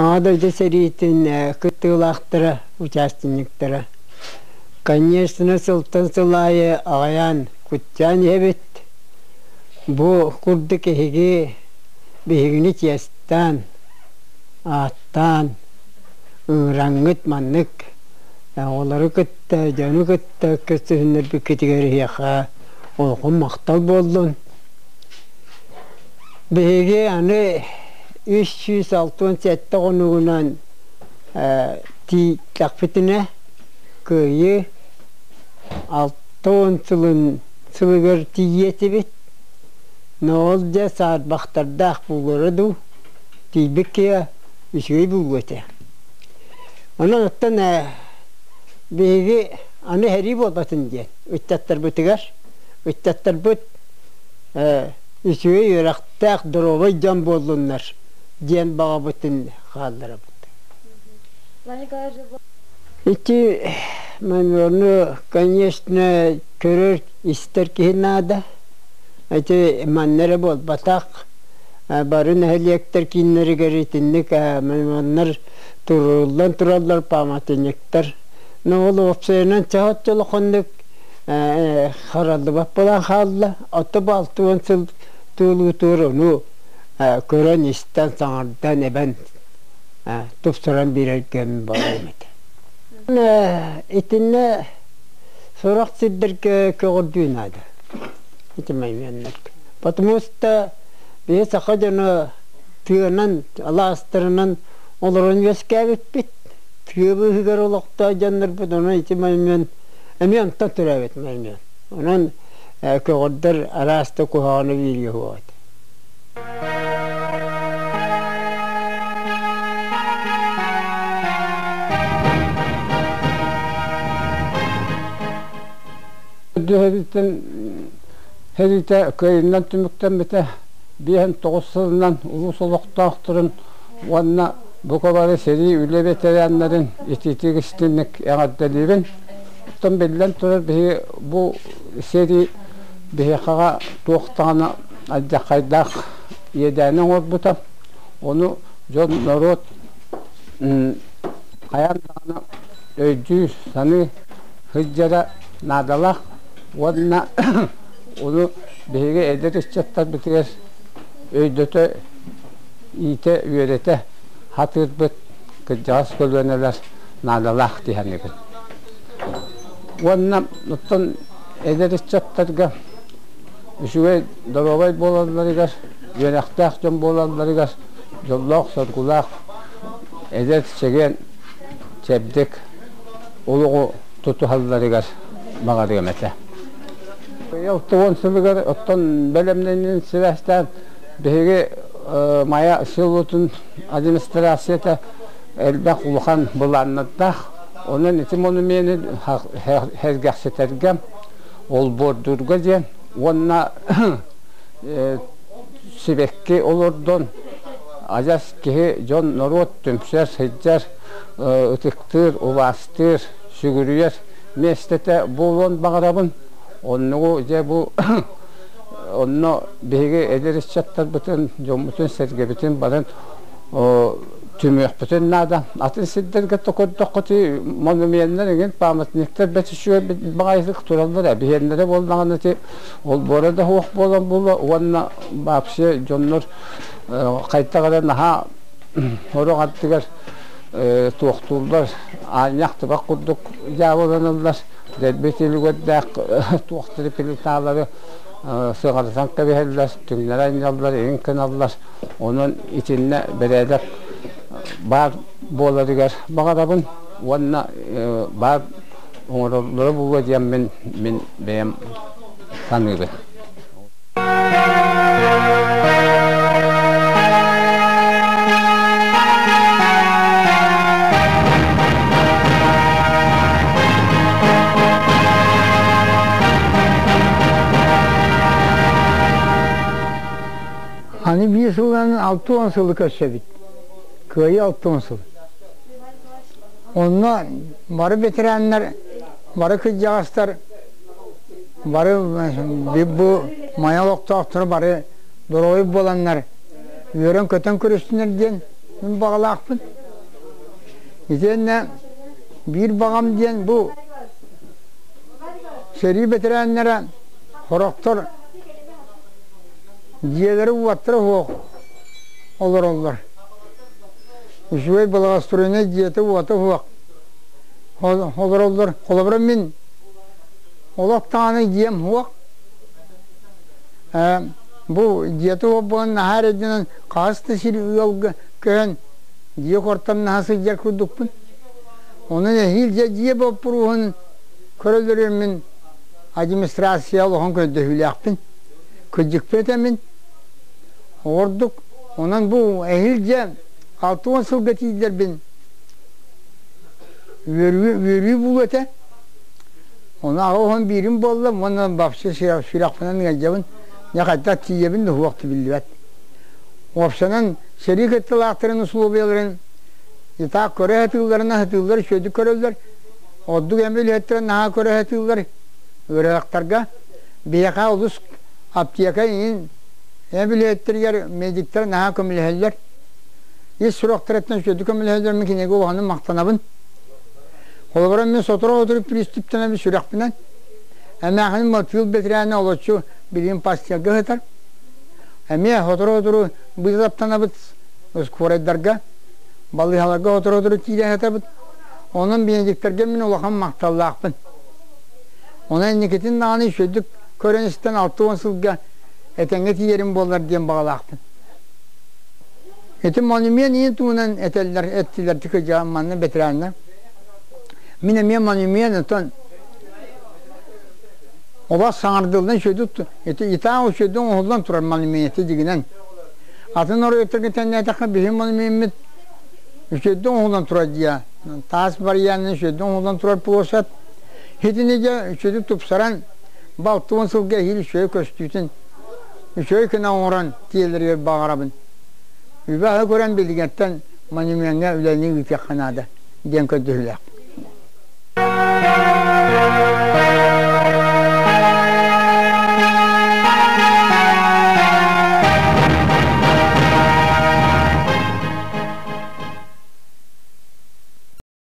Аҕа дойду сэриитин кыттыылаахтара, участниктара. Конечно, сылтан сыл аайы аҕыйаан, куччаан иһэбит. Бу курдук эһиги биһигини чиэстээн, ааттаан, ыҥыраҥҥыт маннык оҕолору кытта, дьону кытта көрсүһүннэрбиккитигэр эһиэхэ улахан махтал буоллун. Биһиги аны 367 хонугунан тиийдэхпитинэ Кыайыы 60 сылын сылыгар тиийиэ этибит. Но ол дьэ саарбахтардаах буолара дуу, тиийбит киһи үчүгэй буолуо этэ. Онон оттон биһиги аны сэрии буолбатын диэн ыччаттарбытыгар ыччаттарбыт үчүгэй үөрэхтээх доруобай дьон буоллуннар диэн баҕабытын хаалларабыт. Ити манна, конечно, көрөр, истэр киһи наада. Ити манна эрэ буолбатах, бары нэһилиэктэр кииннэригэр итинник маннар туруоруллан тураллар пааматынньыктар. Но ол уопсайынан чаһыччы улаханнык хараллыбат буолан хаалла. Ото бу 60 сыл туолуутугар ону көрөн-истэн, саҥардан, эбэн тупсаран биэрэргэ баҕарыам этэ. Итиннэ сорох сирдэргэ көҕүрдүү наада. Ити майменнарга. Потому что биһи саха дьоно тыанан, алаастарынан олорон үөскээбиппит. Тыа быыһыгар олохтоох дьоннорбут, онон ити маймен эмиэ онтон төрөөбүт маймен. Онон көҕөрдөр араас да куһаҕаны биэриэ суох этэ. Дьүһэриттэн сэриитэ кыайыынан түмүктэммитэ 59 сылынан улуус олохтоохторун уонна бука бары сэрии үлэ ветераннарын итиитик истиҥник эҕэрдэлиибин. Оттон биллэн турар биһиги бу сэрии биһиэхэҕэ туох даҕаны алдьархайдаах иэдээни оҥорбута. Ону дьон, норуот хайаан даҕаны өйдүү, саныы сылдьара наадалаах уонна ону биһиги эдэр ыччаттарбытыгар өйдөтө, иитэ, үөрэтэ сатыырбыт кырдьаҕас көлүөнэлэр наадалаах дии саныыбын. Уонна оттон эдэр ыччаттарга үчүгэй доруобай буолалларыгар, үөрэхтээх дьон буолалларыгар дьоллоох-соргулаах эдэр чэгиэн чэбдик олоҕу тутуһалларыгар баҕарыам этэ. 60 сылыгар оттон бэлэмнэнин сибээстээн биһиги Майа селотун администрацията элбэх улахан былааннардаах. Онон ити монумены сэргэхситэргэ, олбуордуурга диэн уонна сибэкки олордон адьас киһи, дьон, норуот түмсэр, сылдьар, ытыктыыр, убаастыыр, сүгүрүйэр миэстэтэ буолуон баҕарабын. Оннугу дьэ бу онно биһиги эдэр ыччаттарбытын, дьоммутун-сэргэбитин баран түмүөхпүтүн наада. Атын сирдэргэ да көрдөххө монуменнар эҥин памятниктар бэрт үчүгэй баҕайытык тураллар ээ. Биһиэннэрэ буоллаҕына ити олбуора да суох буолан буолуо уонна вообще дьоннор хайдах эрэ наһаа сорох ардыгар туохтууллар аанньах табах курдук дьаабыланаллар дэлби түлүгэрдээх туохтары плиталары сыҕарытан кэбиһэллэр түҥнэри анньаллар иҥ гыналлар онон итиннэ бэрээдэк баар буоларыгар баҕарабын уонна баар оҥороллоро буолуо диэммин мин бэйэм саныыбын. Аны биир сылынан 60 сылы көрсөбүт. Кыайыы 60 сыл. Онно бары ветераннар, бары кырдьаҕастар, бары бу Майа олохтоохторо бары доруобуй буоланнар үөрэн-көтөн көрүстүнэр диэн. Мин баҕалаахпын. Итиэннэ биир баҕам диэн бу сэрии бэтэрээннэрэ сорохтор дьиэлэрэ-уоттара суох олороллор. Үчүгэй благоустроеннай дьиэтэ-уота суох олороллор. Холобура мин олох даҕаны дьиэм суох. Бу дьиэтэ суох буолан наһаа эрэйдэнэн хаһыс да сир ыалга көһөн дьиэ куортамнаһа сылдьар курдукпун. Онон эһиил дьэ дьиэ боппуруоһун көрөллөрүммүн администрация олоһон көрдөһүүлээхпин. Кырдьыкпын этэммин. Ордук онон бу эһиил дьэ 60 сылга тиийдэрбин үөрүү, үөрүү буолуо этэ. Ону аҕа биирим буолла уонна вообще сүрэхпинэн ыалдьабын. Дьэ хайдах тиийэбин да суох биллибэт. Уопсанан сэрии кыттыылаахтарын условияларын итак көрө сатыылларына сатыыллар үчүгэйдик көрөллөр. Ордук эми үлэһиттэрин наһаа көрө сатыыллар. Ыарыһахтарга биһиэхэ олус аптека иҥин эм үлэһиттэригэр медиктэр наһаа көмөлөһөллөр. Ис суруктарыттан үчүгэйдик көмөлөһөллөр мин кинигэ улаханын махтанабын. Холобура мин сотору-сотору приступтанабын сүрэхпинэн. Эмээхиним тыыл бэтэрээнэ олоччу билигин пастиарга сытар. Эмиэ сотору-сотору быысаптанабыт скорайдарга, балыыһаларга сотору-сотору киирэ сытабыт. Онон медиктэргэ мин улахан махталлаахпын. Онон инникитин даҕаны үчүгэйдик көрөн-истэн 60 сылга этэҥҥэ тиийэрим буоллар диэн баҕалаахпын. Ити монумент иин туһунан этэллэр, эттилэр тикыдьаҕа манна бэтэрээннэр. Мин эмиэ монумент оттон олох саҥардыллан үчүгэйдик ити итаа үчүгэйдик оҥоһуллан турар монументы дьигинэн. Атын оройуоттарга тэҥнээтэххэ биһи монумеммит үчүгэйдик оҥоһуллан турар дьиэ. Таас барыйаанынан үчүгэйдик оҥоһуллан турар площадь. Итини дьэ үчүгэйдик тупсаран балтыбын сылга эһиил үчүгэй көстүүтүн үчүгэй гына оҥорон тиэллэригэр баҕарабын. Үбэ-аһы көрөн билигиттэн монумеҥҥа үлэни ыытыахха наада диэн көрдөһүүлээхпин.